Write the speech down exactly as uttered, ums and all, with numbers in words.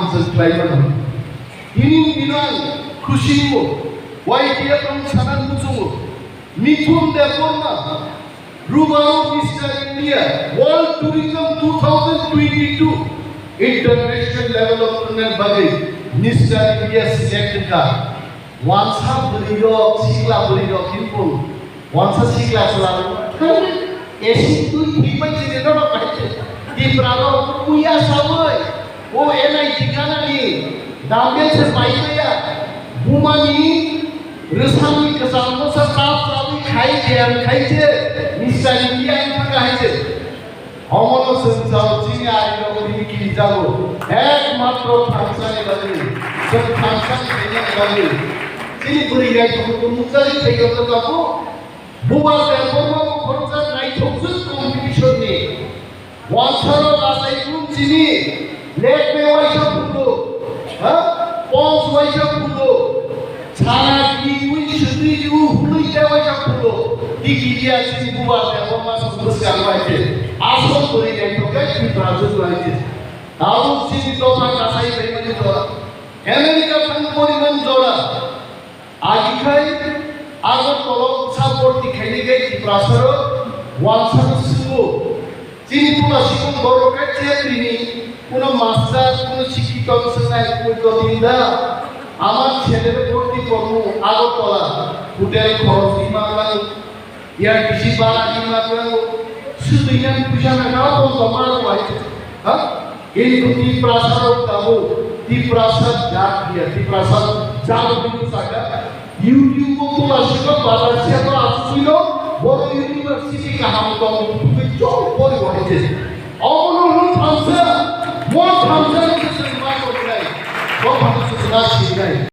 Ang chwng khlai mano. Tini bino ang khusi wngo. Y T F ang sana muchungo. Mithun Debbarma, Rubaro Mister India, World Tourism two thousand twenty-two International Level of Tournament bagwi Mister India select wngkha. Wansa bwrwi rok, sikla bwrwi rok hinpung. Wansa sikla chwla rok. Esi twi thwi pai chini rok pai. Tipra rok uya sabai. O N I T kana ni. Dambe se pai ya. Bumani rwsangni kwcham bwsa chap chabwi khai khe ang khai se. Mister India ang thangkha hai se. Omono chwng chao chini arirok tini kirijago, ekmatro thangsani bagwi, chwng thangsani khainani bagwi. Chini bwrwi naithok nukjagwi phaikha tabuk, Buba Debbarma bo khoroksa naithokjwk competition ni. Wansaro achai phuru chini lekbe waisa phuru, ha? Pons waisa phuru. Sana kiwi sutwi ju hului te waisa phulo. Tiki dia chini Buba Debbarma song bwskang bai te. Asol bwrwi naithok khe Tripura jutu hai te. Tabuk chini dopha kasai bai mani jora. America thang poriman jora. Agikhai Agartala sa porti khaini gai Tiprasaro wansano swngo. Chini pula sikung borok khe chetrini, kuno master, kuno sikhi tong swngnai, kuno jotin da. Amar chedere borti kormo Agartala, hotel khorok di ma klango, air T C bara di ma klango, sudui nang puisa na ka tong tong ma rok hai. Ha? Kintu Tiprasa rok tabo, Tiprasa jat dia, Tiprasa jat bintu saja. YouTube o tula sino bazar siya to aswino, boro university kaham tong tugwi chong pori wahai je. Omono hwn thamsa, mo thamsa ni se ma tongnai, bo thamsa se ma sinai.